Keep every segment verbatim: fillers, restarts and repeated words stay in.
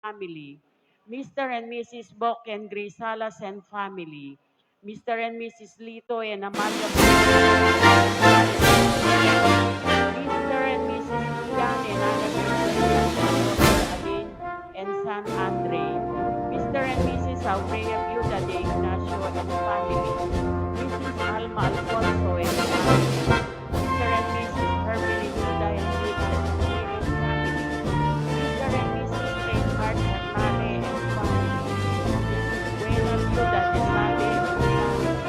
family. Mister and Missus Bok and Grace Salas and family. Mister and Missus Lito and Amalia. Mister and Missus Ian and Ana Gracia Alin and San Andre. Mister and Missus Aurea Viuda de Ignacio and family. Missus Alma Alfonso and family. Mister and Missus Herminilda and Wilson Ramirez family. Mister and Missus Reinhard Hermale and family. Missus Buena Viuda de Sabe and family.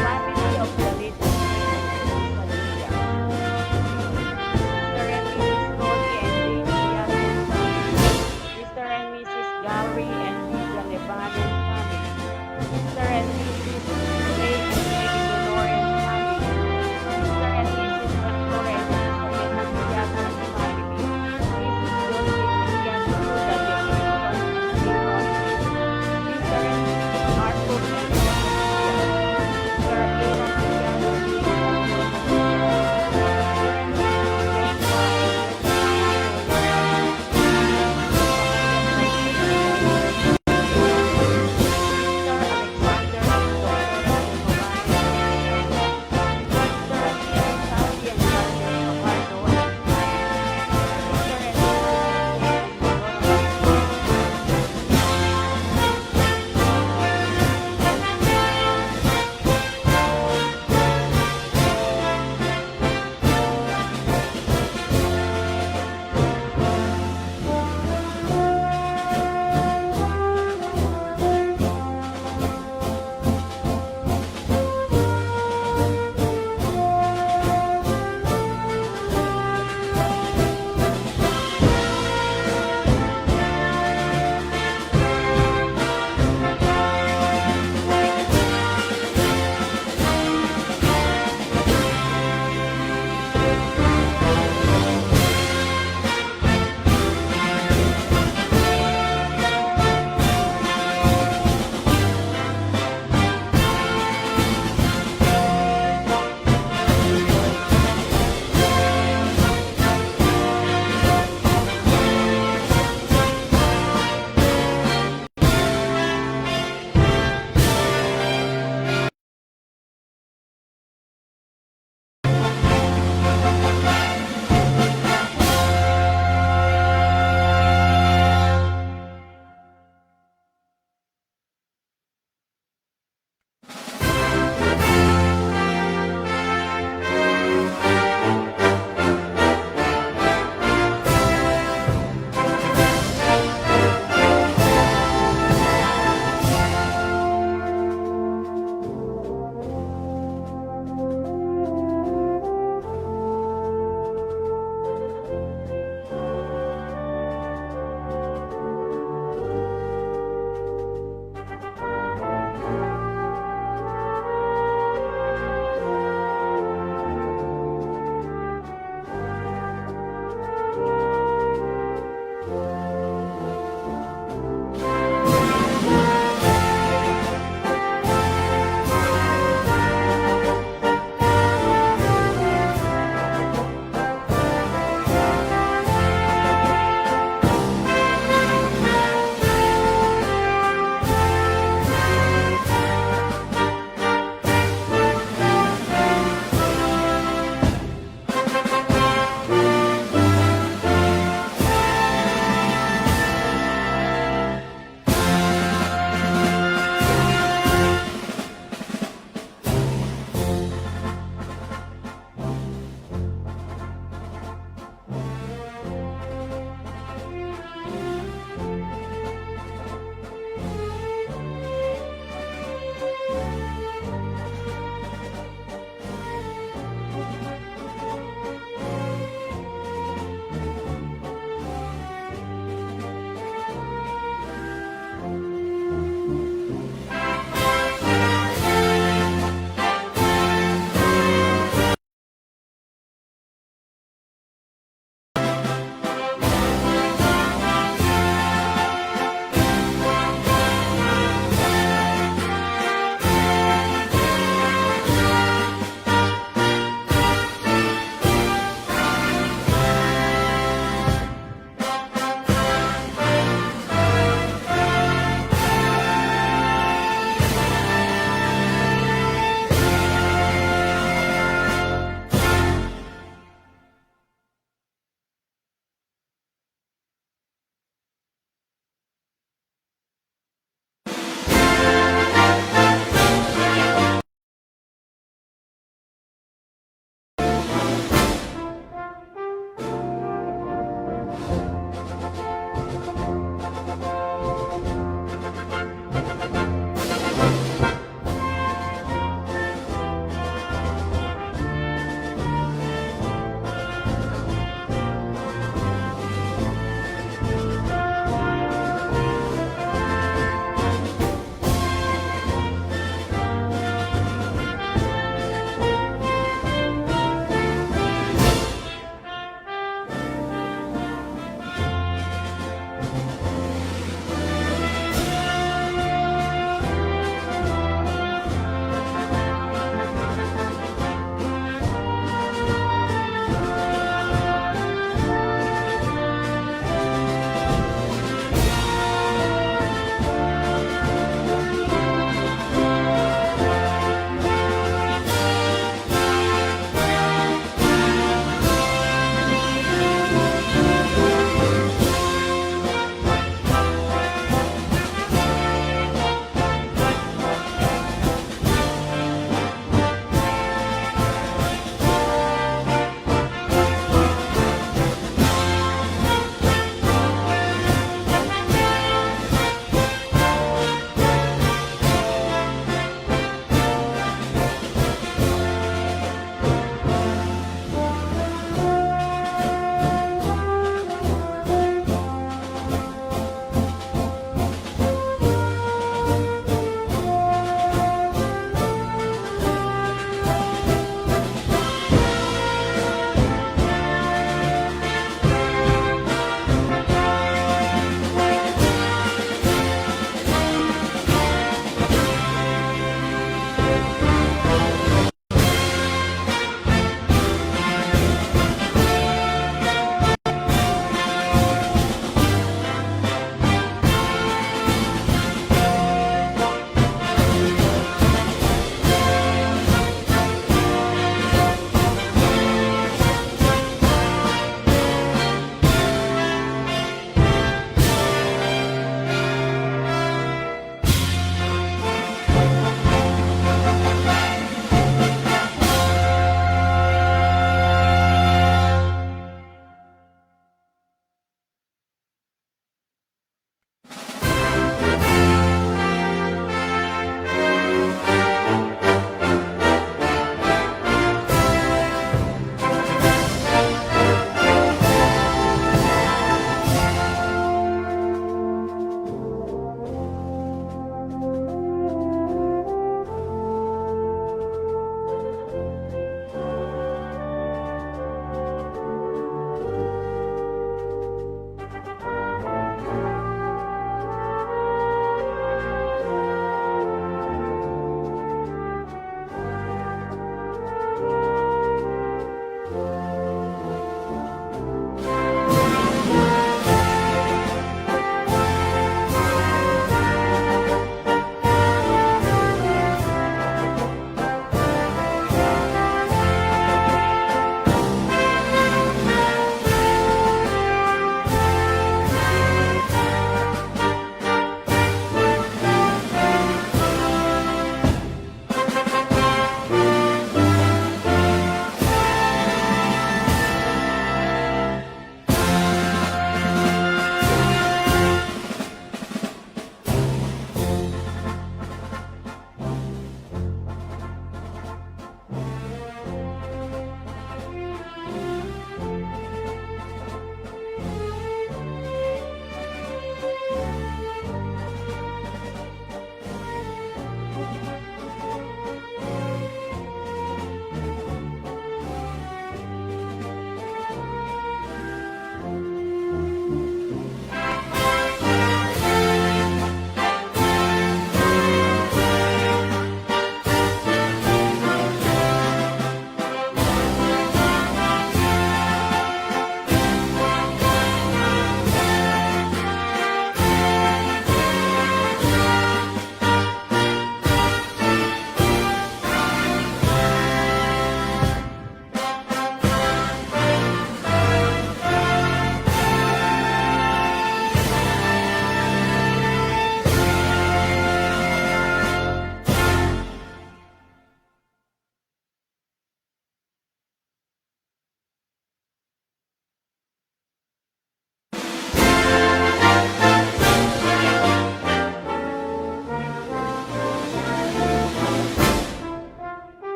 Family of the late Padilla. Mister and Missus Ronnie and Jane Diaz and family. Mister and Missus Gary and Lydia Leban and family. Mister and Missus Ray and Lady Dolores and family. Mister and Missus Hector and Elizabeth Matias and family. Missus Josephine Villanueva de Quezon and Quezon City. Mister and Missus Arthur and Rosas Diaz. Mister Aaron Villanueva de Quezon City. Mister and Missus Joshua and Mister Alexander and Doctor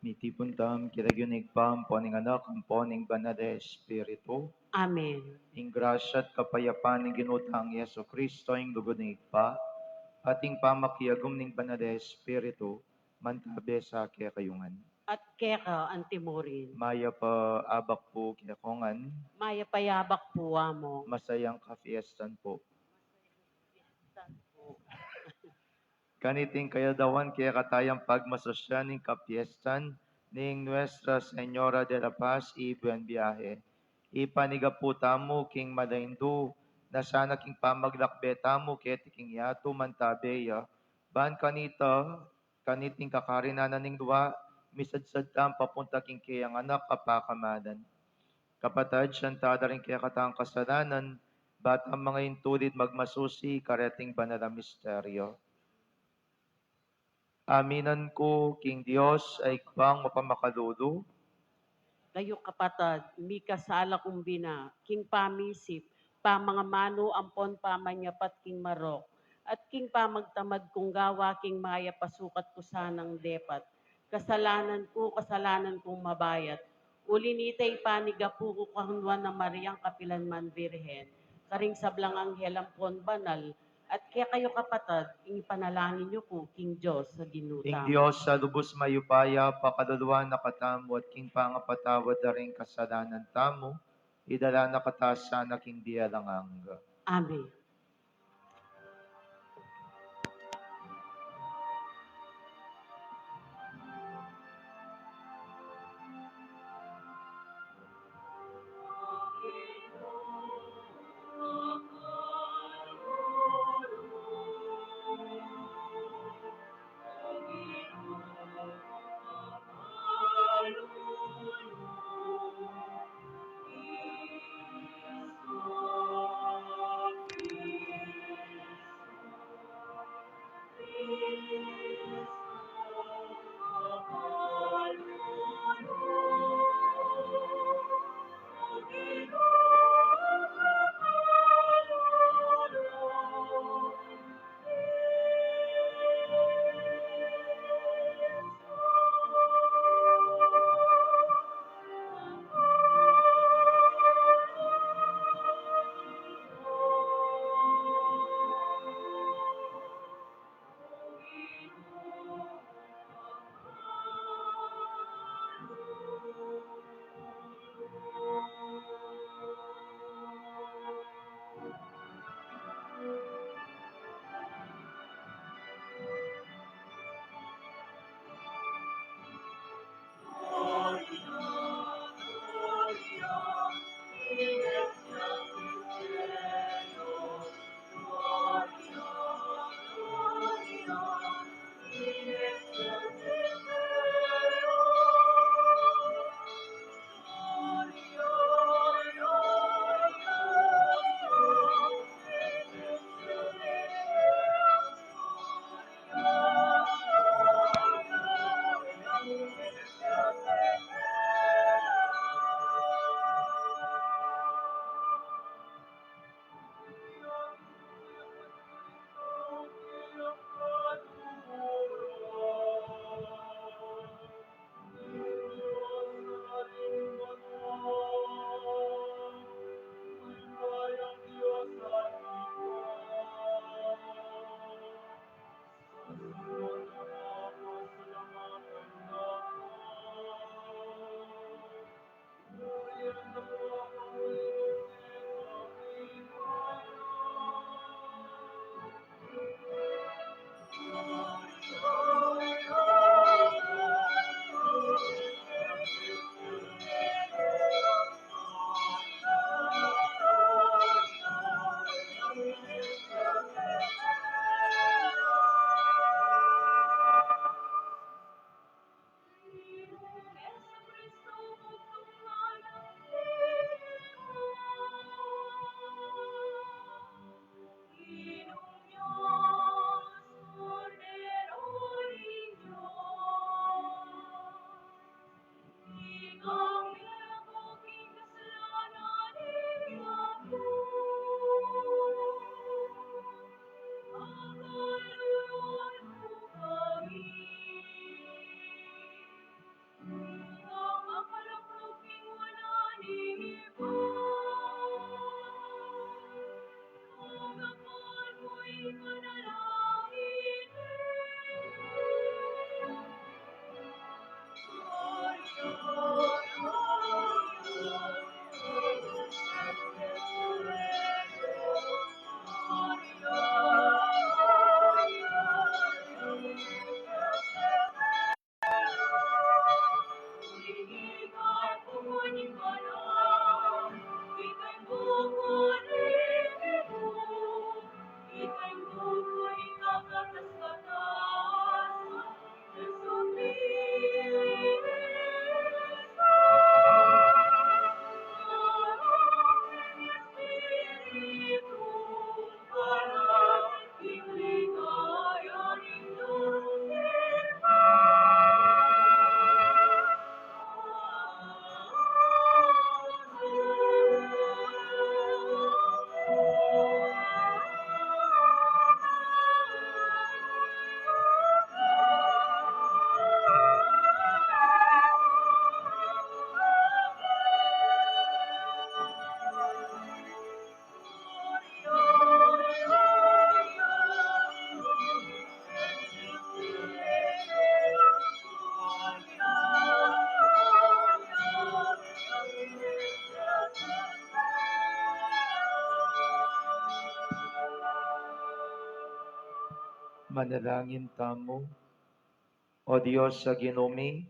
Mitipun tamu king lagyu ning Ibpa, ampo ning Anak, ampo ning Banal a Espiritu. Amen. Ing grasya at kapayapan ning Ginu tang Jesucristo, ing lugud ning Ibpa, at ing pamakiagum ning Banal a Espiritu, mantabe sa kekayu ngan. At keka antimurin. Mayap a abak pu kekongan. Mayap a abak pu, Among. Masayang kapiestan pu. Kaniting kayadwan kekatayang pagmasusyan ning kapiestan ning Nuestra Señora de la Paz y Buen Viaje. Ipanigapu tamu king malaindu na sana king pamaglakbe tamu keti king yatu mantabe ya, ban kanita, kaniting kakarinan na ning lua, misadsad tang papunta king keyang anak a pakamalan. Kapatad, sisian tala ring kekatang kasalanan, ba tang manga intulid magmasusi kareting banal a misteryo. Aminan ku king Dios a Ibpang mapamakalulu. Kayu kapatad, mikasala kung bina, king pamisip, pamangamanu ampon pamanyapat king marok, at king pamagtamad kung gawa king mayap a sukat ku sanang depat. Kasalanan ku, kasalanan kung mabayat. Uli nita ipanigapu ku kang Nuan a Mariang kapilan man Birhen, karing sablang anghel ampon banal, at kekayu kapatad, ing ipanalangin yu ku king Dios a Ginu tamu. Ing Dios a lubus mayupaya, pakaluluan na katamu at king pangapatawad da ring kasalanan tamu, idala na katamu sana king bie alang angga. Amen. Manalangin tamu. O Dios a Ginu mi,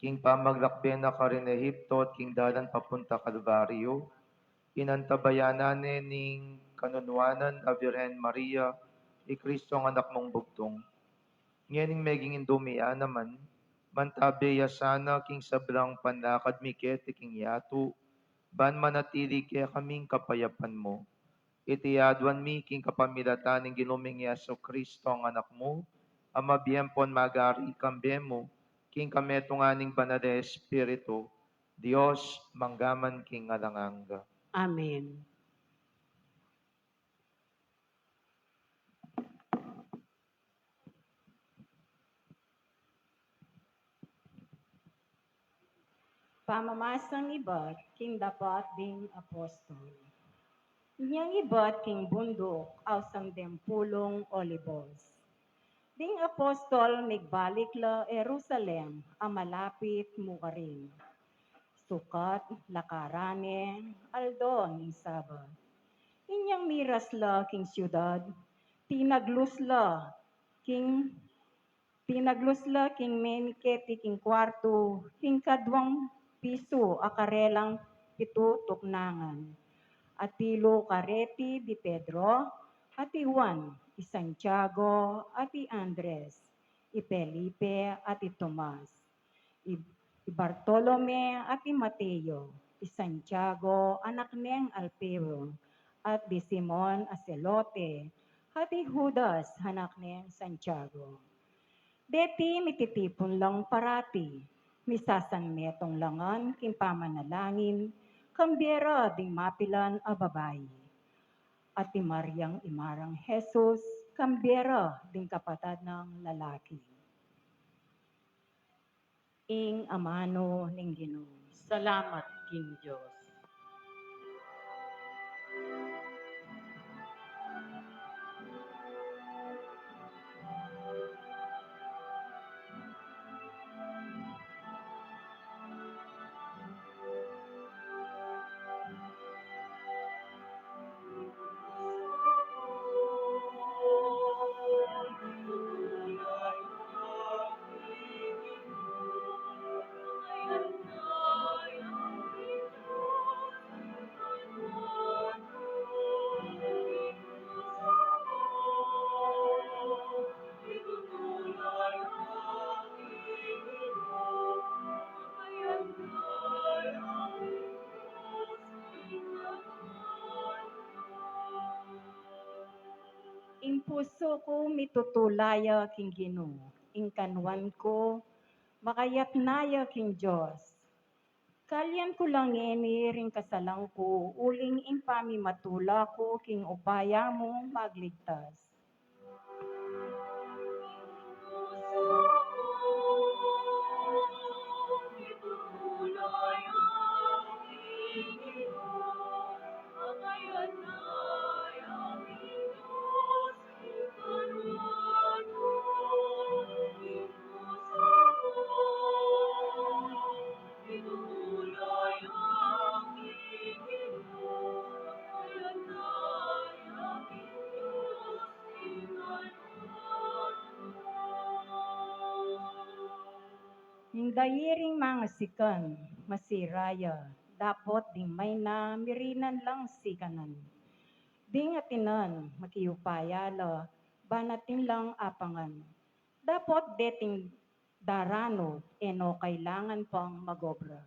king pamaglakbe na karin Ehipto at king dalan papunta Kalbaryo, inantabayanan ne ning kanunuanan a Birhen Maria i Kristong Anak mung bugtung. Ngening meging indu mi ya naman, mantabe ya sana king sablang panlakad mi keti king yatu, ban manatili kekaming kapayapan mu. Iti aduan mi king kapamilatan ning Ginu ming Jesu Kristong Anak mu, a mabie ampon magari kambe mu, king kametungan ning Banal a Espiritu, Dios, mangga man king alang angga. Amen. Pamamasang ibat king Dapat ding Apostol. Inyang ibat king bunduk, ausan deng pulung Olibos. Ding apostol migbalik la Jerusalem, a malapit mu karin. Sukat lakaran ne aldo ning Sabat. Inyang miras la king siudad, tinaglus la king Tinaglus la king meni keti king kuartu, king kaduang pisu a karelang pitu tuknangan. Atilu kareti di Pedro, at i Juan, i Santiago, at i Andres, i Felipe, at i Tomas, i, i Bartolome, at i Mateo, i Santiago, anak neng Alfeo, at di Simon a Zelote, at i Judas, anak neng Santiago. Deti mititipun lang parati, misasanmetung la ngan king pamanalangin, kambe ra ding mapilan a babai. At i Mariang ima rang Jesus, kambe ra ding kapatad nang lalaki. Ing amanu ning Ginu. Salamat king Dios. Ing pusu ku mitutula ya king Ginu, ing kanuan ku makayatna ya king Dios. Kalyan ku la ngeni ring kasalan ku, uling ing pamimatula ku king upaya mung magligtas. Dairing mangasikan, masira ya, dapot ding maina mirinan lang sikanan. Ding atinan, makiupaya la, banating lang apangan. Dapot deting daranu, e no kailangan pang magobra.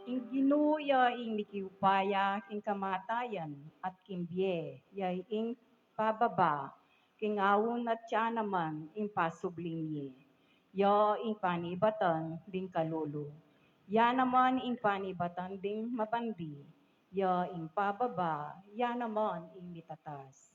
Ing Ginu ya ing mikiupaya king kamatayan at king bie, ya ing pababa king aun at ya naman ing pasubling mie. Ya ing panibatan ding kalulu, ya naman ing panibatan ding mabandi, ya ing pababa, ya naman ing mitatas.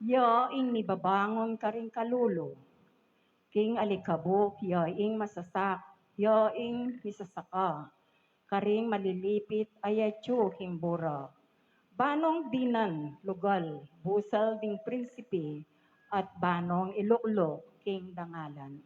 Ya ing mibabangun karing kalulu king alikabuk, ya ing masasak, ya ing misasaka karing malilipit a yatsu king bura. Banong dinan lugal busal ding prinsipe at banong ilukluk king dangalan.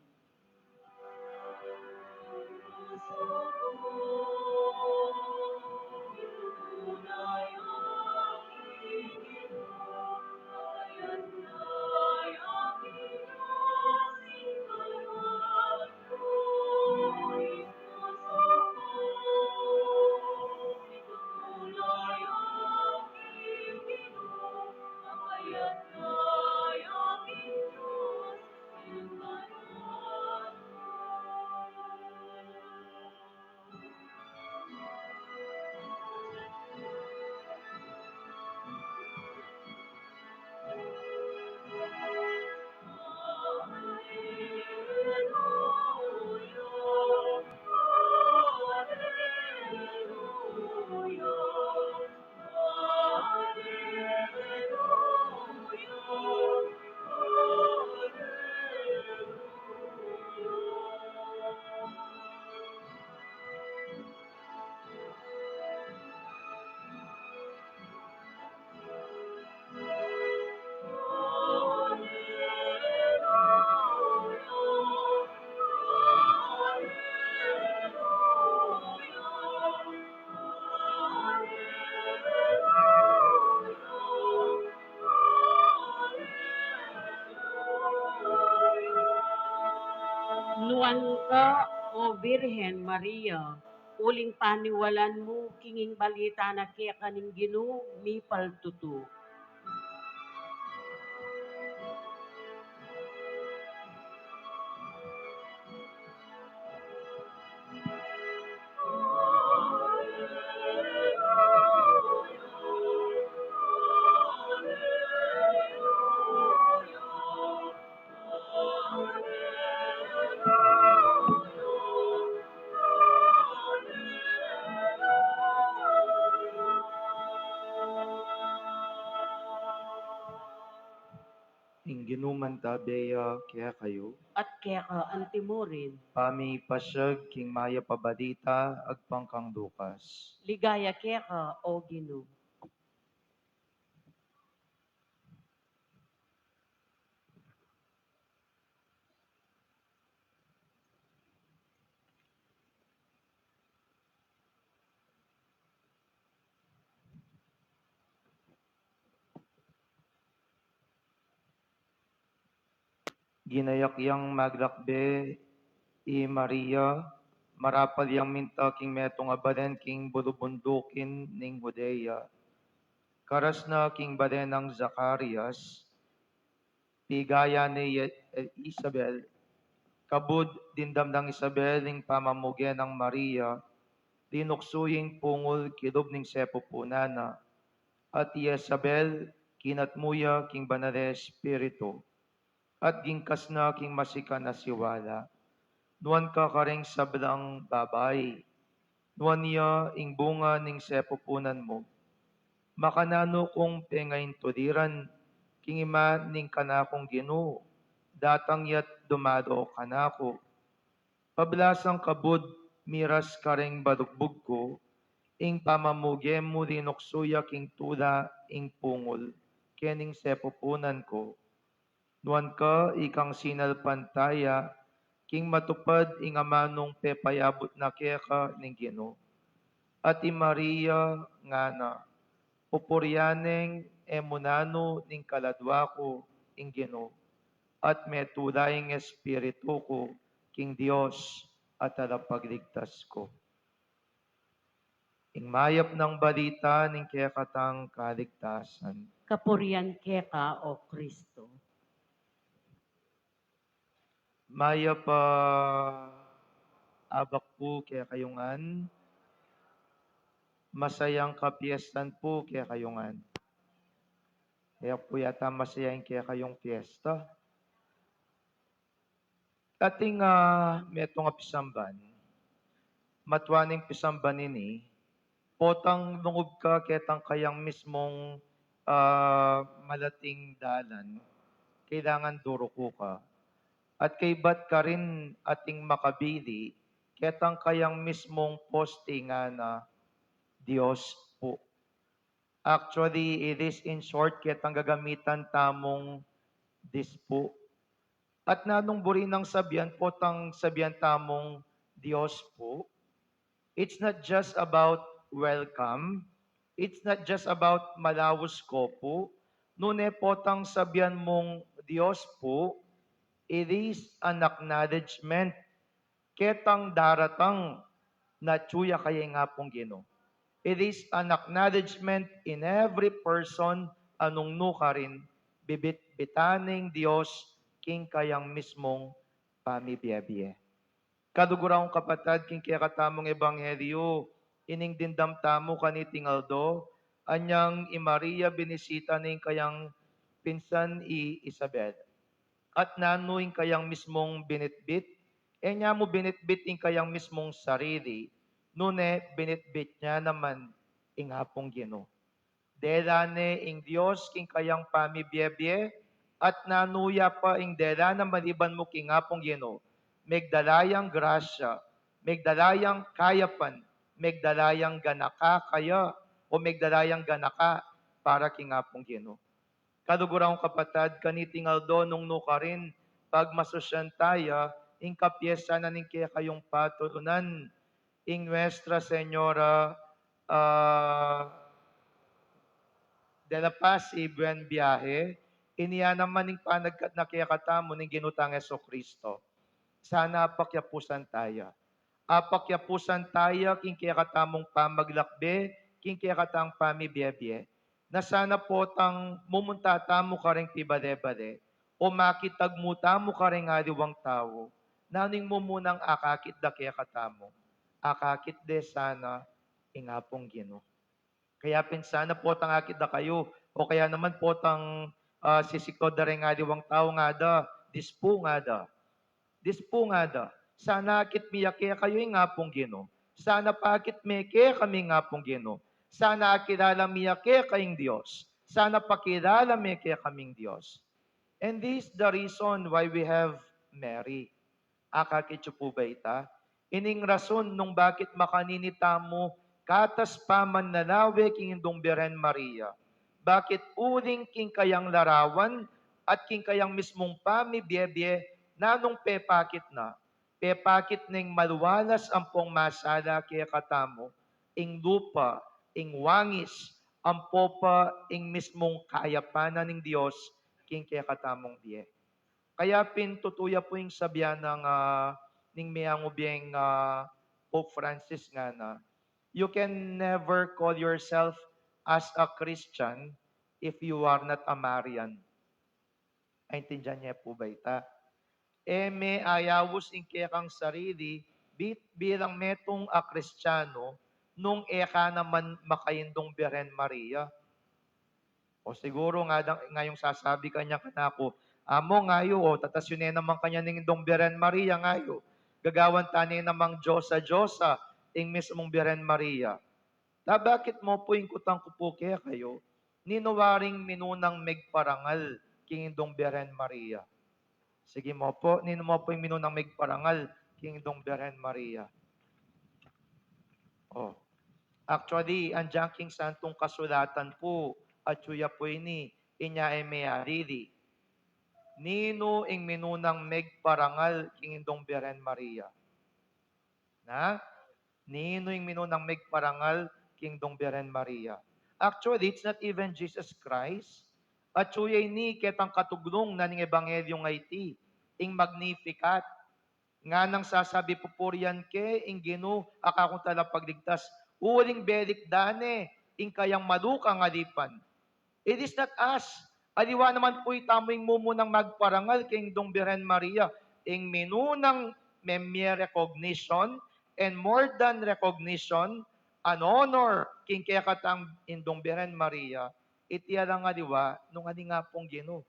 Nuan ka, O Birhen Maria, uling paniwalan mu king ing balita na keka ning Ginu mipaltutu. Ing Ginu mantabe ya kekayu. At keka antimurin. Pamipasiag king mayap a balita agpang kang Lucas. Ligaya keka, O Ginu. Ginayak yang maglakbe i Maria, marapal yang minta king metung a balen king bulubundukin ning Judea. Karas na king bale nang Zacarias, pigaya ne i Isabel. Kabud dimdam nang Isabel ing pamamuge nang Maria, linuksu ya ing pungul kilub ning sepupunan na, at i Isabel kinatmu ya king Banal a Espiritu, at gingkas na king masikan a siwala. Nuan ka kareng sablang babai, nuan ya ing bunga ning sepupunan mu. Makananu kung pengaintuliran king ima ning kanakung Ginu, datang ya't dumalo kanaku. Pablasang kabud miras kareng balugbug ku, ing pamamuge mu linuksu ya king tula ing pungul kening sepupunan ku. Nuan ka ikang sinalpantaya king matupad ing amanung pepayabut na keka ning Ginu. At i Maria ngana, pupurian neng e mu nanu ning kaladwa ku ing Ginu, at metula ing espiritu ku king Dios a Talapagligtas ku. Ing mayap nang balita ning kekatang kaligtasan. Kapurian keka, O Kristo. Mayap a abak pu kekayu ngan. Masayang kapiestan pu kekayu ngan. Kaya pu yata masaya ing kekayung piesta. Ating, ah, metung a pisamban. Matua ning pisamban ini, potang lungub ka ketang kayang mismung, ah, malating dalan, kailangan duruku ka. At kaybat karin ating makabili ketang kayang mismung poste, ngana, Dios pu. Actually, it is in short ketang gagamitan tamung this pu. At nanung buri nang sabian potang sabian tamung Dios pu? It's not just about welcome. It's not just about malaus ko pu. Nune potang sabian mung Dios pu, it is an acknowledgement ketang daratang na atyu ya kaya ing Apung Ginu. It is an acknowledgement in every person a nung nukarin bibit-bitan ing Dios king kayang mismung pamibie-bie. Kaluguran kung kapatad, king kekatamung ebanghelyu, ining dimdam tamu kaniting aldo, anyang i Maria binisita ne ing kayang pinsan i Isabel. At nanu ing kayang mismung binitbit? E nya mu binitbit ing kayang mismung sarili, nune binitbit nya naman ing Apung Ginu. Dela ne ing Dios king kayang pamibie-bie, at nanu ya pa ing dela na maliban mu king Apung Ginu? Megdala yang grasya, megdala yang kayapan, megdala yang ganaka kaya, o megdala yang ganaka para king Apung Ginu. Kaluguran kung kapatad, kaniting aldo nung nukarin pagmasusyan taya ing kapiestan na ning kekayung paturunan, ing Nuestra Señora, ah, de la Paz y Buen Viaje, inya naman ing panagkat na kekatamu ning Ginu tang Jesucristo. Sana apakyapusan taya. Apakyapusan taya king kekatamung pamaglakbe, king kekatang pamibie-bie. Na sana potang mumunta tamu kareng pibale-bale, o makitagmu tamu kareng aliwang tau, nanu ing mumunang akakit da kekatamu? Akakit de sana ing Apung Ginu. Kaya pin sana potang akit da kayu, o kaya naman potang, ah, sisiklaud da reng aliwang tau, ngada, Dios pu, ngada. Dios pu, ngada. Sana akit mi ya kekayu ing Apung Ginu. Sana pakit me kekami ing Apung Ginu. Sana akilala mi ya keka ing Dios. Sana pakilala me kekaming Dios. And this is the reason why we have Mary. Akakit yu pu ba ita? Ining rason nung bakit makanini tamu katas pamanlalawe king Indung Birhen Maria. Bakit? Uling king kayang larawan at king kayang mismung pamibie-bie, nanung pepakit na? Pepakit neng malualas ampong masala kekatamu ing lupa, ing wangis, ampo pa ing mismung kayapan na ning Dios king kekatamung bie. Kaya pin tutu ya pu ing sabian nang, ah, ning meangu bieng, ah, Pope Francis, ngana, you can never call yourself as a Christian if you are not a Marian? Aintindian ye pu ba ita? E me ayaus ing kekang sarili bit bilang metung a Kristiyanu nung e ka naman makaindung Birhen Maria. O siguru nga, ngayung sasabi kanya kanaku, "Amu ngayu, o, tatas yu ne naman kanyan ning indung Birhen Maria ngayu. Gagawan ta ne namang Diyosa-Diyosa ing mismung Birhen Maria." Ta bakit mu pu, ingkutan ku pu kekayu, ninu waring minunang megparangal king indung Birhen Maria? Sige mu pu, ninu mu pu ing minunang megparangal king indung Birhen Maria? O. Actually, andiyan king Santung Kasulatan pu, atyu ya pu ini, inya e me adidi. Ninu ing minunang megparangal king indung Birhen Maria? Na? Ninu ing minunang megparangal king indung Birhen Maria? Actually, it's not even Jesus Christ. Atyu ya ini ketang katuglung na ning ebanghelyu a iti, ing Magnificat. Nganang sasabi, "Pupurian ke ing Ginu a kakung Talapagligtas, uling belikdan ne ing kayang malukang alipan." It is not us. Aliwa naman pu itamu ing mumunang magparangal king indung Birhen Maria. Ing minunang memye recognition, and more than recognition, an honor king kekatang indung Birhen Maria, iti alang aliwa nung ing Apung Ginu.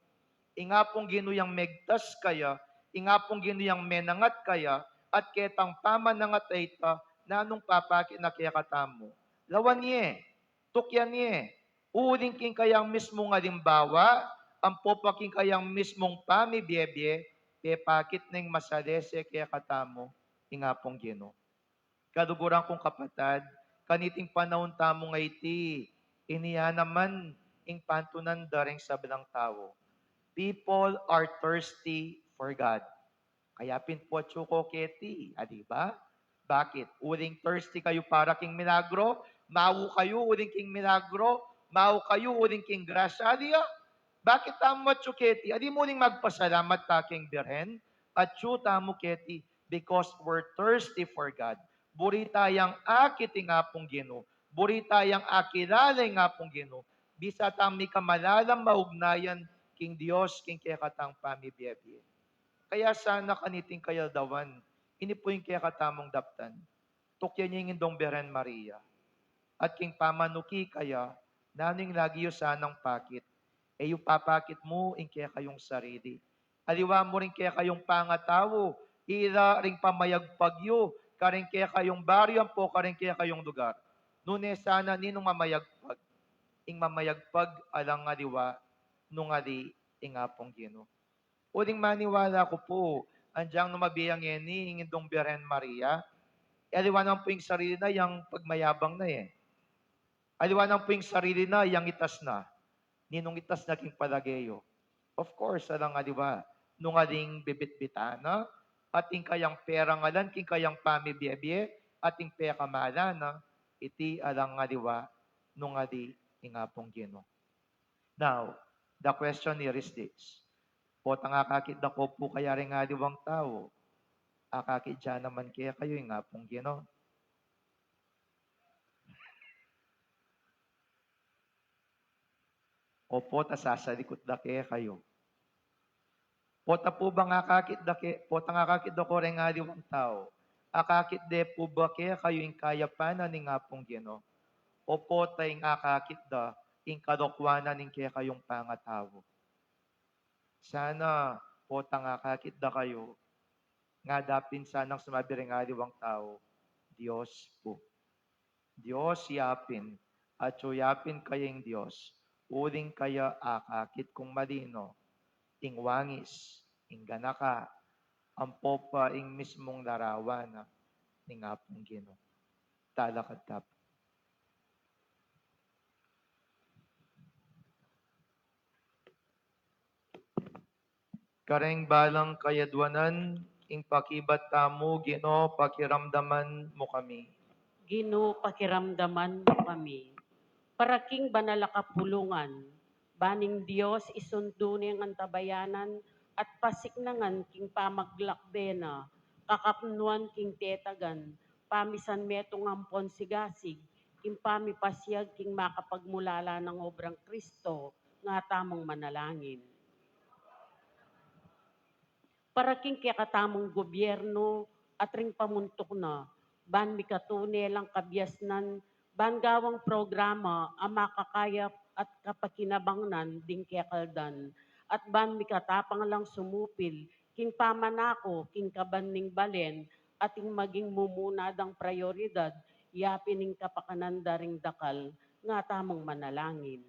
Ing Apung Ginu yang megtas kaya, ing Apung Ginu yang menangat kaya, at ketang pamanangat a ita, nanung papakit na kekatamu? Lawan ye, tukyan ye, uling king kayang mismung alimbawa, ampo pa king kayang mismung pamibiebie, pepakit neng masalese kekatamu ing Apung Ginu. Kaluguran kung kapatad, kaniting panaun tamu a iti, ini ya naman ing pantunan da ring sablang tau. People are thirsty for God. Kaya pin pu atyu ko keti, a, di ba? Bakit? Uling thirsty kayu para king milagro, mau kayu uling king milagro, mau kayu uling king grasya, a, di ba? Bakit tamu atyu keti? A, di mu uling magpasalamat ta king Birhen? Atyu tamu keti because we're thirsty for God. Buri tayang akit ing Apung Ginu. Buri tayang akilala ing Apung Ginu. Bisa tang mikamalalam a ugnayan king Dios king kekatang pamibiebie. Kaya sana kaniting kayaldawan, ini pu ing kekatamung daptan. Tukyan ye ing indung Birhen Maria. At king pamanuki kaya, nanu ing lagi yu sanang pakit? E yu papakit mu ing kekayung sarili. Aliwa mu ring kekayung pangatau, ila ring pamayagpag yu, karing kekayung baryu ampo karing kekayung lugar. Nune sana ninung mamayagpag? Ing mamayagpag alang aliwa nung ali ing Apung Ginu. Uling maniwala ku pu, andiang nu mabiang ngeni ing indung Birhen Maria, e aliwa naman pu ing sarili na yang pagmayabang na e. Aliwa naman pu ing sarili na yang itas na. Ninung itas na king palage yu? Of course, alang aliwa nung aling bibitbitan na, at ing kayang perangalan king kayang pamibiebie, at ing pekamalan na, iti alang aliwa nung ali ing Apung Ginu. Now, the question here is this. Potang akakit da ko pu kaya ring aliwang tau, akakit da naman kekayu ing Apung Ginu? O pota sasalikut da kekayu? Pota pu bang akakit da ke, potang akakit da ko reng aliwang tau, akakit de pu ba kekayu ing kayapan na ning Apung Ginu? O pota ing akakit da ing kalokuan na ning kekayung pangatau? Sana potang akakit da kayu, ngada pin sanang sumabi reng aliwang tau, Dios pu. Dios ya pin, atyu ya pin kaya ing Dios, uling kaya akakit kung malino ing wangis, ing ganaka, ampo pa ing mismung larawan na ning Apung Ginu. Talakad ta pu. Kareng balang kayadwanan, ing pakibat tamu, Ginu, pakiramdaman mu kami. Ginu, pakiramdaman mu kami. Para king banal a kapulungan, ban ing Dios isundu ne ngan tabayanan at pasiknangan king pamaglakbe na, kakapnuan king tetagan, pamisan metung ampon sigasig, king pamipasiag king makapagmulala nang obrang Kristo, nga tamung manalangin. Para king kekatamung gobyerno at ring pamuntuk na, ban mikatune lang kabiasnan, ban gawang programa a makakaya at kapakinabangnan ding kekaldan, at ban mikatapang lang sumupil king pamanako king kaban ning balen, at ing maging mumuna dang prayoridad, yapin ing kapakanan da ring dakal, nga tamung manalangin.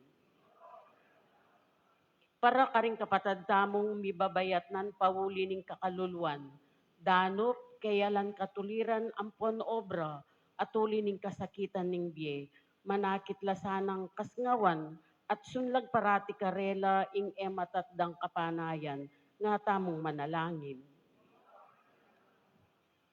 Para karing kapatad tamung mibabayatnan pauli ning kakaluluan, danup, keyalan katuliran ampon obra, at uli ning kasakitan ning bie, manakit la sanang kasngawan, at sunlag parati karela ing e matatdang kapanayan, nga tamung manalangin.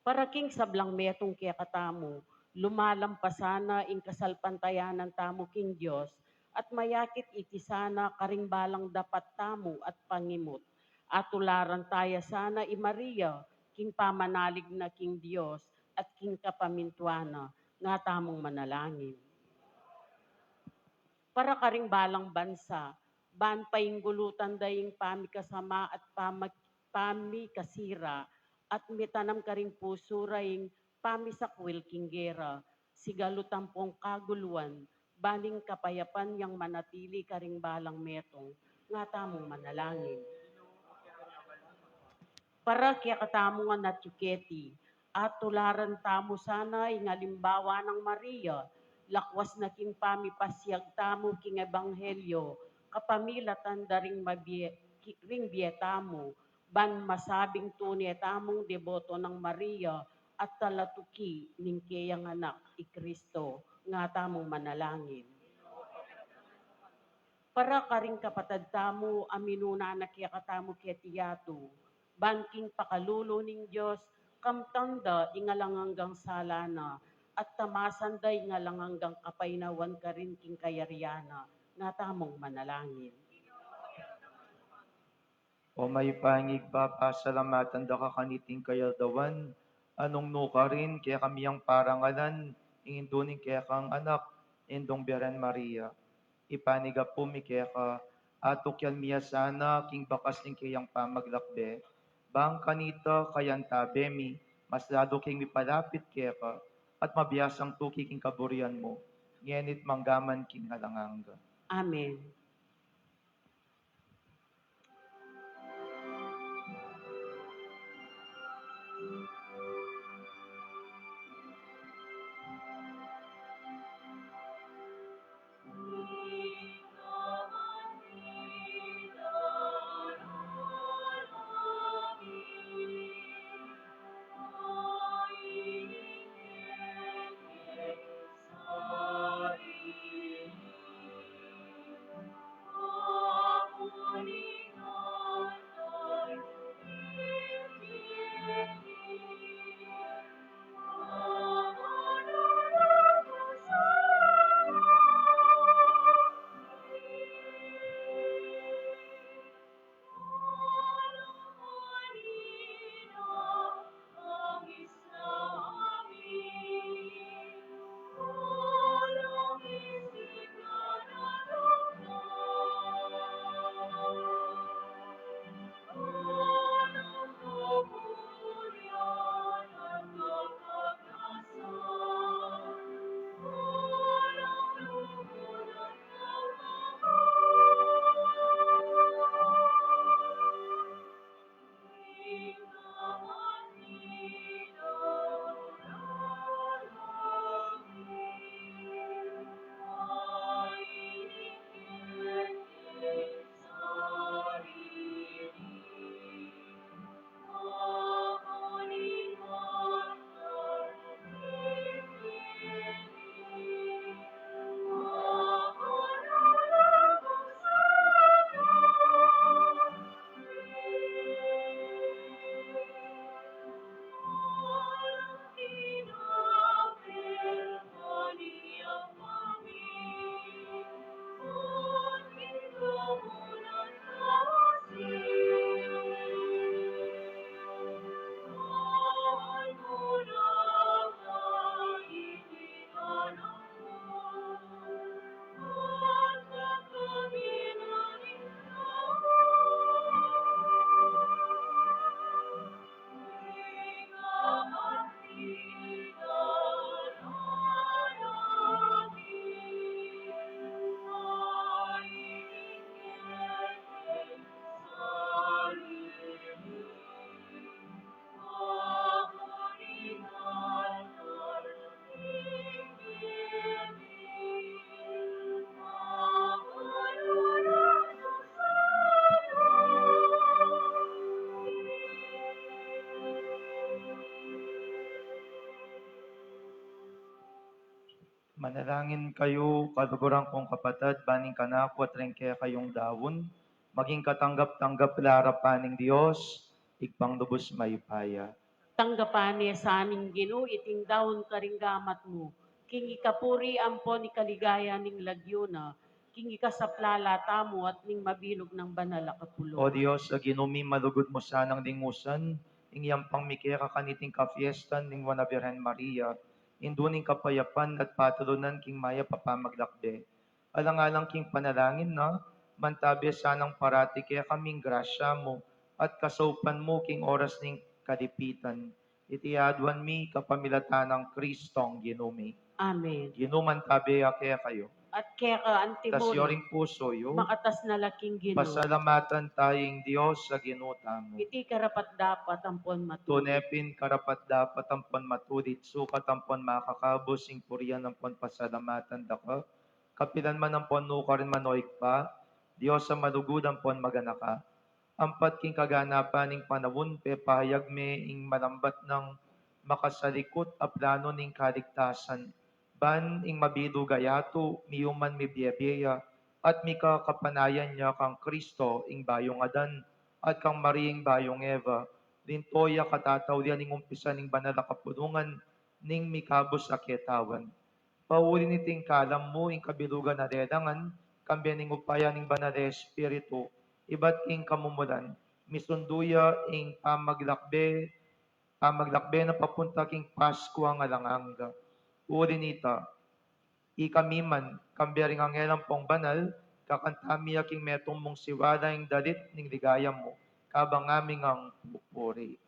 Para king sablang metung kekatamu, lumalampas sana ing kasalpantayanan tamu king Dios, at mayakit iti sana karing balang dapat tamu at pangimut. At tularan taya sana i Maria, king pamanalig na king Dios, at king kapamintuan na, nga tamung manalangin. Para karing balang bansa, ban painggulutan da ing pamikasama at pama-, pamikasira, at mitanam karing pusu ra ing pamisakwil king gera, sigalu tampong kaguluan, ban ing kapayapan yang manatili karing balang metung, nga tamung manalangin. Para kekatamu ngan atyu keti, at tularan tamu sana ing alimbawa nang Maria, lakwas na king pamipasiag tamu king ebanghelyo, kapamilatan da ring mabie, ki-, ring bie tamu, ban masabing tune tamung deboto nang Maria, at talatuki ning keyang anak i Kristo, nga tamung manalangin. Para karing kapatad tamu a minuna na kekatamu keti yatu, ban king pakalulu ning Dios, kamtan da ing alang anggang sala na, at tamasan da ing alang anggang kapaynawan karin king kayarian na, nga tamung manalangin. O mayupayang Ibpa, pasalamatan da ka kaniting kayaldawan, a nung nukarin kekami yang parangalan ing indu ning kekang anak, Indung Birhen Maria. Ipanyawad mi keka, atukyan mi ya sana king bakas ning keyang pamaglakbe, bang kanita kayantabe mi mas lalu keng mipalapit keka, at mabiasang tuki king kaburian mu, ngeni't mangga man king alang angga. Amen. Manalangin kayu, kaluguran kung kapatad, ban ing kanaku at ring kekayung daun, maging katanggap-tanggap la arapan ning Dios, Ibpang lubus mayupaya. Tanggapan ne sa ning Ginu iting daun karing gamat mu, king ikapuri ampon ikaligaya ning lagyu na, king ikasaplala tamu at ning mabilug nang banal a kapulungan. O Dios, a Ginu mi, malugud mu sanang lingusan ing yampang mi keka kaniting kafiestan ning Nuan a Birhen Maria, Indu ning kapayapan at patulunan king mayap a pamaglakbe. Alang-alang king panalangin na, mantabe sanang parati kekaming grasya mu at kasaupan mu king oras ning kalipitan. Iti aduan mi kapamilatan nang Kristong Ginu mi. Amen. Ginu mantabe ya kekayu. At keka antimu rin. Itas yu ring pusu yu. Makatas na la king Ginu. Pasalamatan taya ing Dios a Ginu tamu. Iti karapat-dapat ampon matulid. Tune pin karapat-dapat ampon matulid, sukat ampon makakabus ing purian ampon pasalamatan da ka, kapilan man ampon nukarin man, o Ibpa, Dios a malugud ampon maganaka. Ampat king kaganapan ning panaun, pepahayag me ing malambat nang makasalikut a plano ning kaligtasan. Ban ing mabilug a yatu, miyuman mibie-bie ya, at mikakapanayan ya kang Kristo, ing bayung Adan, at kang Maria ing bayung Eva, linto ya katataulian ning umpisa ning banal a kapulungan ning mikabus a ketawan. Pauli niting kalam mu ing kabilugan a lelangan, kambe ning upaya ning Banal a Espiritu, ibat king kamumulan, misundu ya ing pamaglakbe, pamaglakbe na papunta king Paskua alang angga. Uli nita, ikami man, kambe ring anghel ampong banal, kakanta mi ya king metung mung siwala ing dalit ning ligaya mu, kabang ngaming pupuri.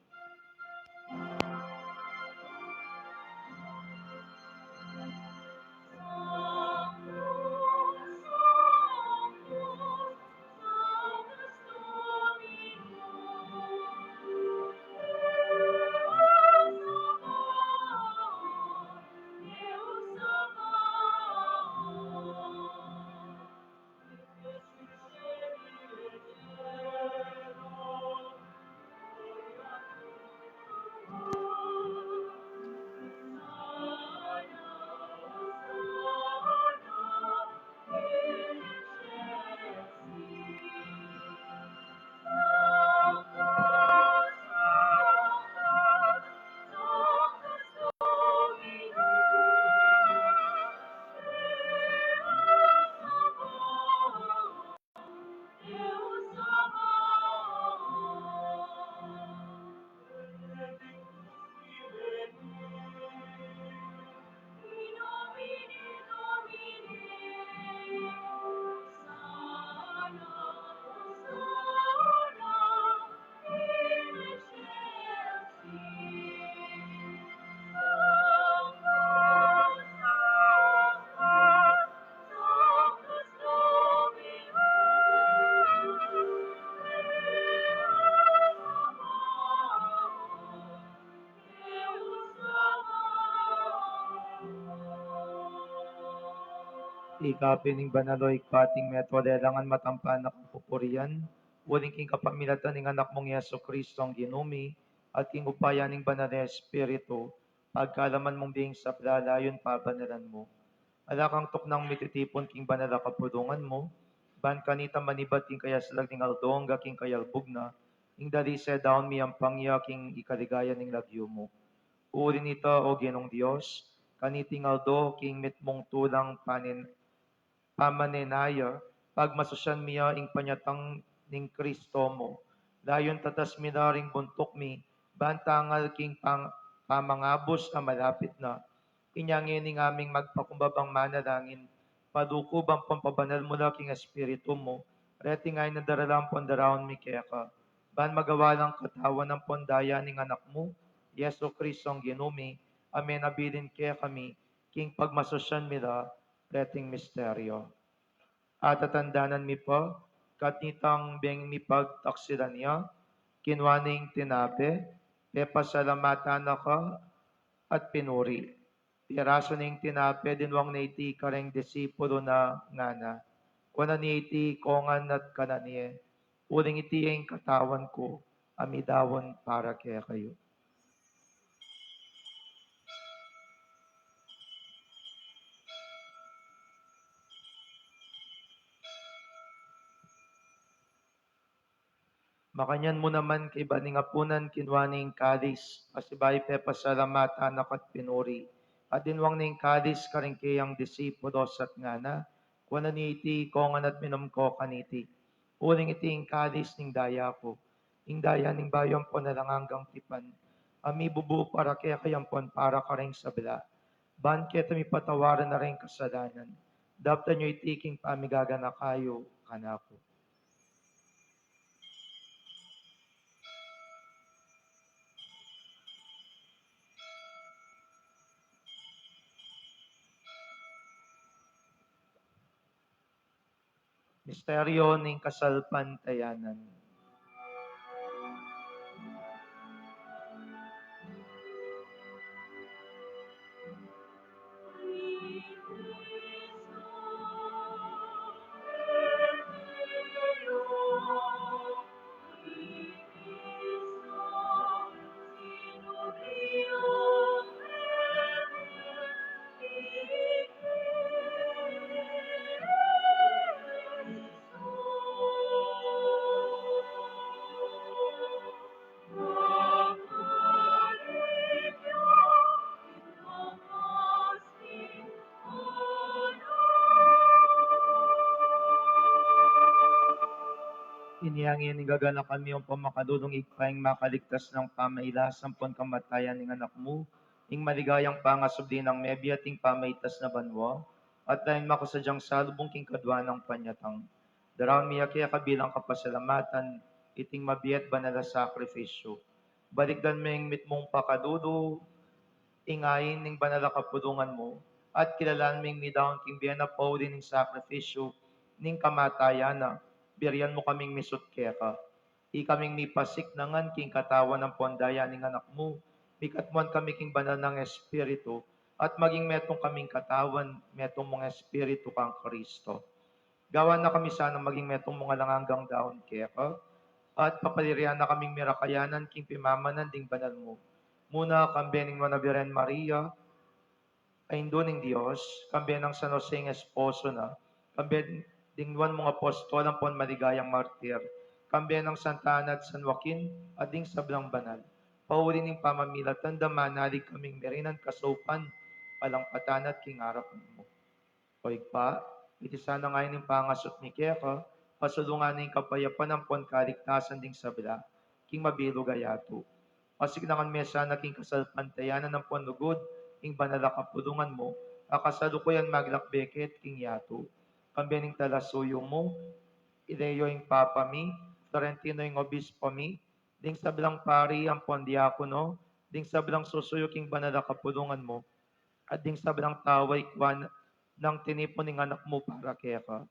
Ika pin ing banal, o Ibpa, ating metung a lelangan, matampan na kang pupurian, uling king kapamilatan ning Anak mung Jesucristo a Ginu mi, at king upaya ning Banal a Espiritu, pagkalaman mung bie ing sabla, layun pabanalan mu. Ala kang tuknang mititipun king banal a kapulungan mu, ban kanita manibat king kayaslag ning aldo angga king kayalbug na, ing dalise daun miyampang ya king ikaligaya ning lagyu mu. Uli nita, o Ginung Dios, kaniting aldo king mitmung tulang panen-, pamanenaya, pagmasusyan mi ya ing panyatang ning Kristo mu. Layun tatas mi la ring buntuk mi, ban tangal king pang-, pamangabus a malapit na. Inya ngeni ngaming magpakumbabang manalangin, palukuban pon pabanal mu la king Espiritu mu, reting ain a daralan pon daraun mi keka, ban magawa lang katawan ampon daya ning Anak mu, Jesucristo a Ginu mi, a menabilin kekami, king pagmasusyan mi la reting misteryo. Atatandanan mi pa, kanitang beng mipagtaksilan ya, kinua ne ing tinape, pepasalamatan na ka, at pinuri. Pirasu ne ing tinape, dinwang ne iti kareng disipulu na, ngana: Kuanan ye iti kongan at kanan ye, uling iti ing katawan ku, a midaun para kekayu. Makanyan mu naman kaybat ning apunan, kinua ne ing kalis, pasibayu pepasalamatan na ka't pinuri, at dinwang ne ing kalis karing kayang disipulos at ngana: Kuanan ye iti, ikongan at minum ko kaniti, uling iti ing kalis ning daya ku, ing daya ning bayu ampon alang anggang tipan, a mibubu para kekayu ampon para karing sabla, ban keta mipatawaran la ring kasalanan. Daptan yu iti king pamigaganaka yu kanaku. Misteryo ning kasalpantayanan. Inya ngeni ing gaganakan mi, O pamakalulung Ibpa, ing makaligtas nang pamailasan ampon kamatayan ning Anak mu, ing maligayang pangasubli nang mebie at ing pamaitas na banua, at layun makasadyang salubung king kadua nang panyatang. Daraun mi ya keka bilang kapasalamatan iting mabie at banal a sakrifisyu. Balikdan me ing mitmung pakalulu, ing ain ning banal a kapulungan mu, at kilalan ming midaun king bie na pauli ning sakrifisyu ning kamatayan na, birian mu kaming misut keka. Ikaming mipasiknangan king katawan ampon daya ning Anak mu, mikatmuan kami king banal nang Espiritu, at maging metung kaming katawan, metung mung Espiritu kang Kristo. Gawan na kami sanang maging metung mung alang anggang daun keka, at papalirian na kaming mirakayanan king pimamanan ding banal mu. Muna kambe ning Nuan a Birhen Maria, a Indu ning Dios, kambe nang San Jose ing esposo na, kambe ding nuan mung apostol ampon maligayang martir, kambe nang Santa Ana at San Joaquin, at ding sablang banal, pauli ning pamamilatan da manalig kaming mirinan kasaupan, alang patana at king arapan mu. O Ibpa, iti sanang ain ning pangasut mi keka, pasulungan ne ing kapayapan ampon kaligtasan ding sabla, king mabilug a yatu. Pasiknangan me sana king kasalpantayanan ampon lugud ing banal a kapulungan mu, a kasalukuyan maglakbe keti king yatu. Kambe ning talasuyu mu, i Leo ing Papa mi, Florentino ing Obispo mi, ding sablang pari ampon diakono, ding sablang susuyu king banal a kapulungan mu, at ding sablang tau a ikua nang tinipun ning Anak mu para keka.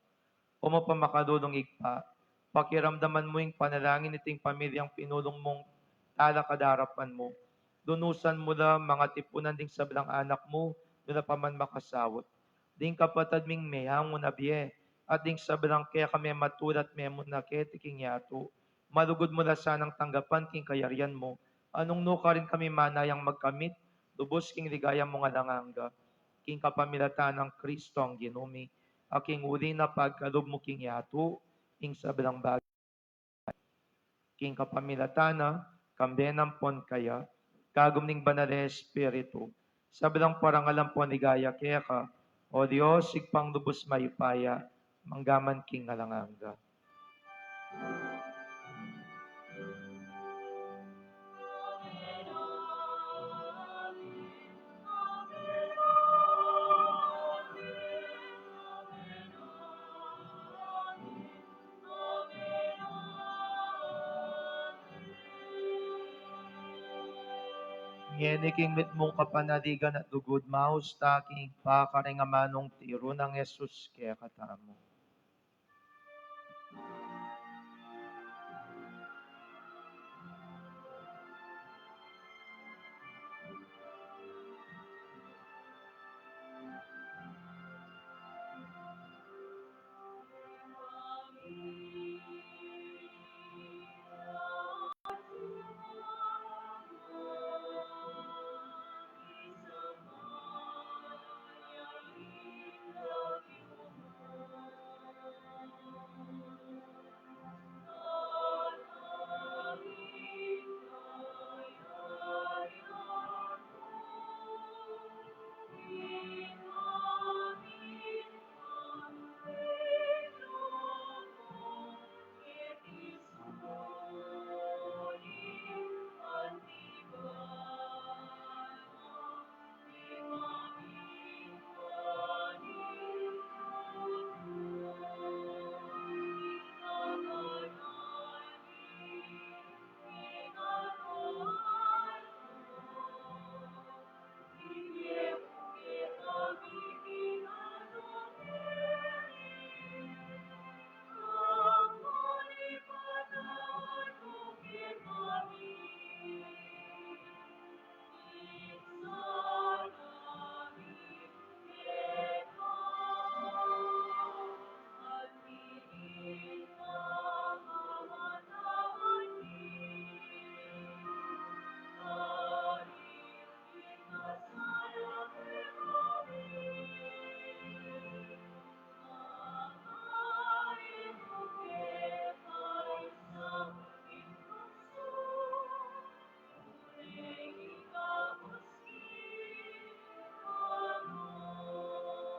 O mapamakalulung Ibpa, pakiramdaman mu ing panalangin iting pamilyang pinulung mung talakad king arapan mu. Lunusan mu la mangatipunan ding sablang anak mu, nung la pa man makasaut. Ding kapatad ming meyangu na bie, at ding sablang keka mematula at memuna keti king yatu. Malugud mu la sanang tanggapan king kayarian mu, a nung nukarin kami manayang magkamit lubus king ligaya mung alang angga. King kapamilatan nang Kristong Ginu mi, a king uli na pagkalub mu king yatu ing sablang bagay. King kapamilatan na, kambe na ampon kaya, kagum ning Banal a Espiritu, sablang parangal ampon ligaya keka, O Dios, Ibpang lubus mayupaya, mangga man king alang angga. Ngeni king mitmung kapanaligan at lugud, maus ta king Ibpa karing amanung tiru nang Jesus kekatamu.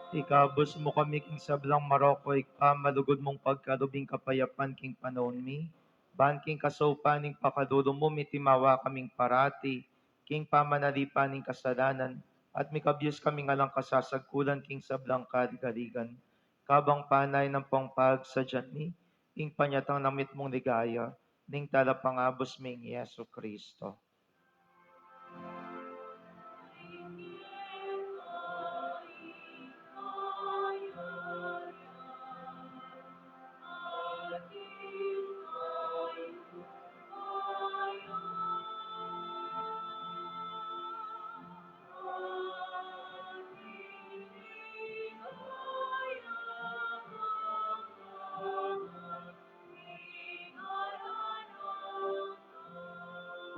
Ikabus mu kami king sablang marok, o Ibpa, malugud mung pagkalub ing kapayapan king panaun mi, ban king kasaupan ning pakalulu mu, mitimawa kaming parati king pamanalipan ning kasalanan, at mikabius kaming alang kasasagkulan king sablang kaligaligan, kabang panayun ampong pagsadyan mi ing panyatang ning mitmung ligaya ning Talapangabus ming Jesucristo.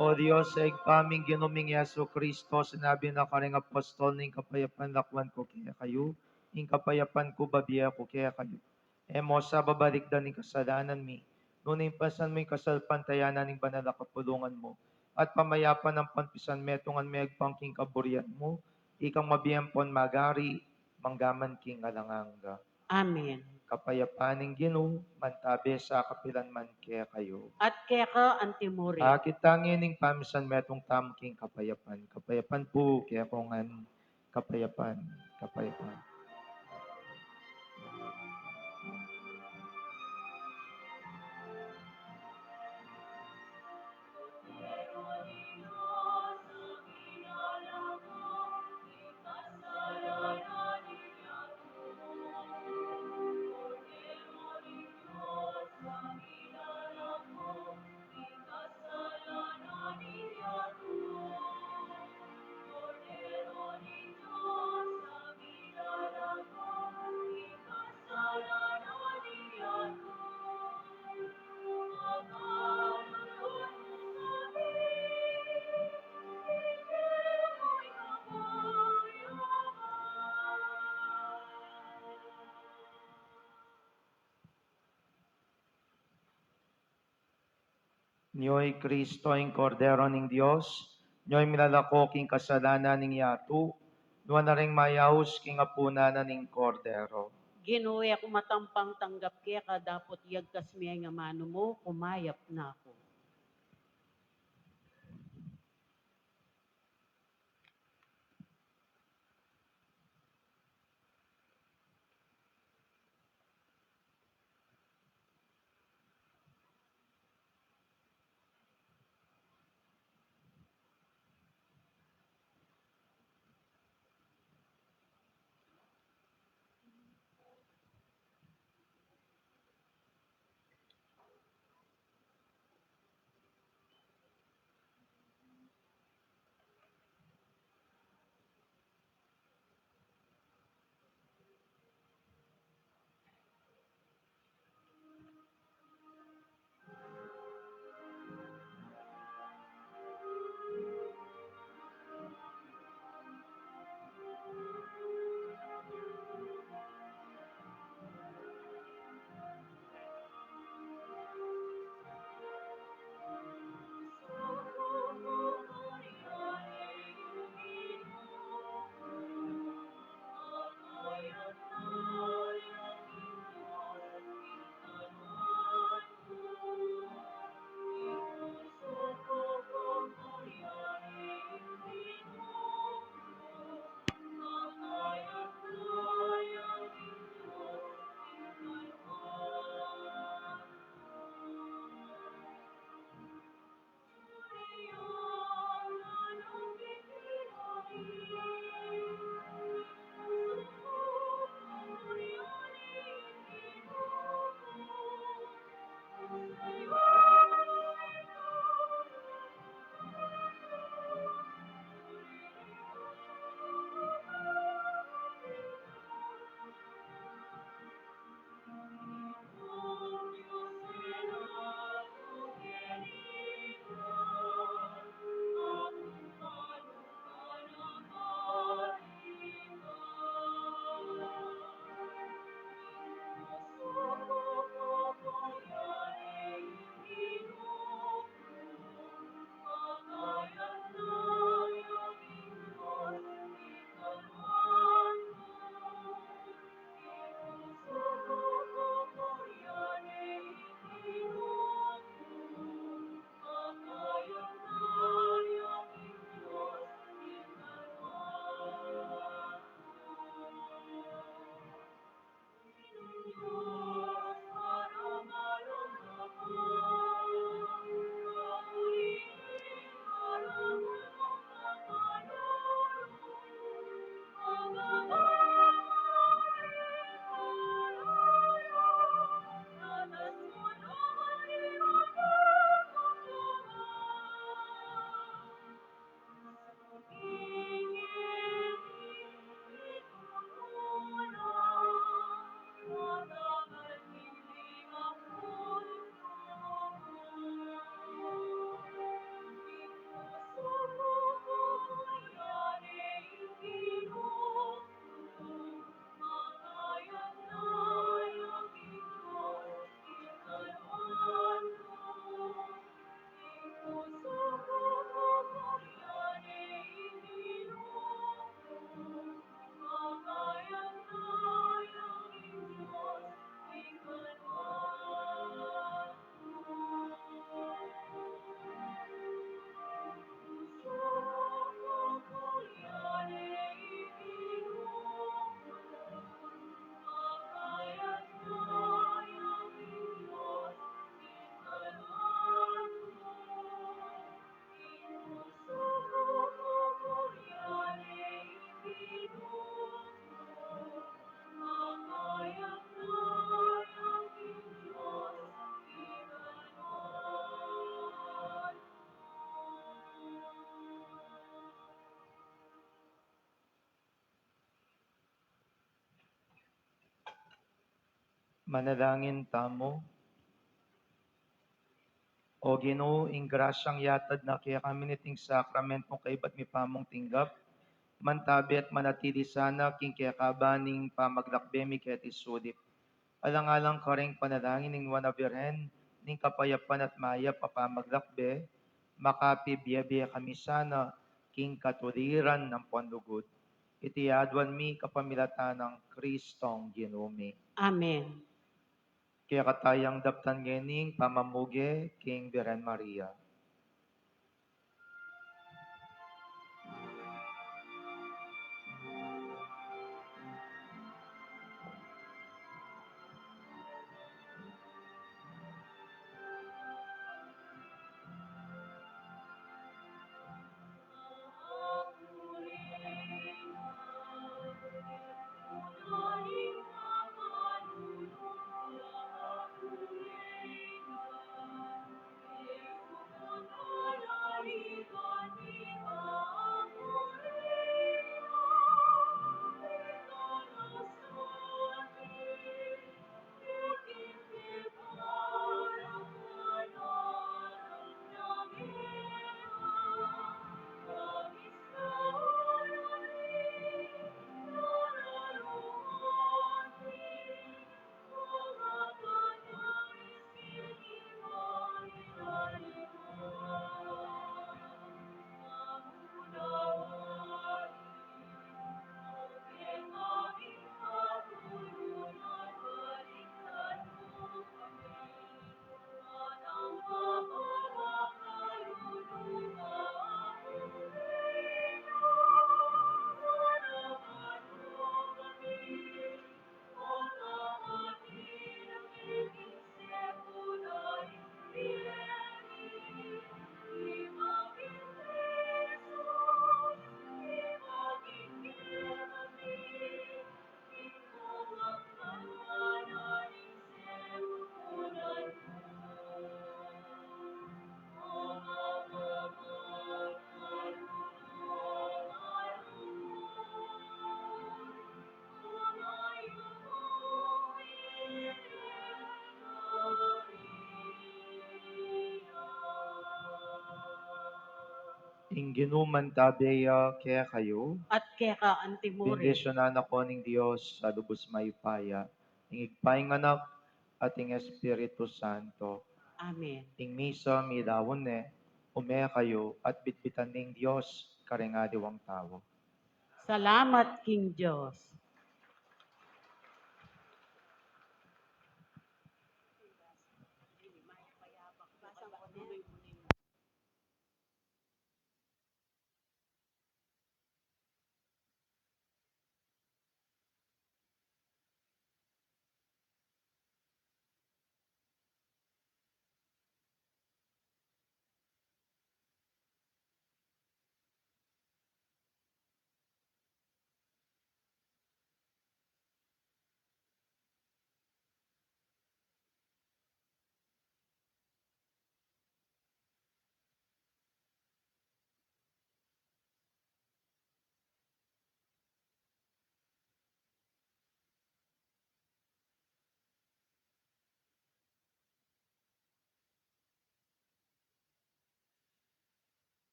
O Dios, Ibpa ming Ginu ming Jesucristo, sinabi na karing apostol, ing kapayapan lakwan ku kekayu, ing kapayapan ku babie ku kekayu. E mu sa babalikdan ing kasalanan mi, nune pasan mu ing kasalpantayanan ning banal a kapulungan mu, at pamayapan ampon pisanmetungan mi agpang king kaburian mu, ikang mabie ampon magari, mangga man king alang angga. Amen. Kapayapan ning Ginu, mantabe sa kapilan man kekayu. At keka antimurin. Akit tang ing pamisanmetung tamu king kapayapan. Kapayapan pu kekongan. Kapayapan. Kapayapan. Nyo'y Kristo, ing Kordero ning Dios, nyo'y milalako king kasalanan ning yatu, nuan na ring mayaus king apunan na ning Kordero. Ginu, e ku matampang tanggap keka dapot iyagkas me ing amanu mu, kumayap na ku. Manalangin tamu. O Ginu, ing grasyang yatad na kekami niting sakramentong kaybat mi pamung tinggap, mantabe at manatili sana king kekaban ning pamaglakbe mi keti sulip. Alang-alang karing panalangin ning Nuan a Birhen, ning kapayapan at mayap a pamaglakbe, makapibie-bie kami sana king katuliran nang panlugud. Iti aduan mi kapamilatan nang Kristong Ginu mi. Amen. Kekatayang daptan ngening pamamuge king Birhen Maria. Ing Ginu mantabe ya kekayu. At keka antimurin. Bendisyunan na kayu ning Dios a lubus mayupaya, ing Ibpa, ing Anak, at ing Espiritu Santo. Amen. Ing misa milawan ne, ume kayu at bitbitan ning Dios karing aliwang tau. Salamat king Dios.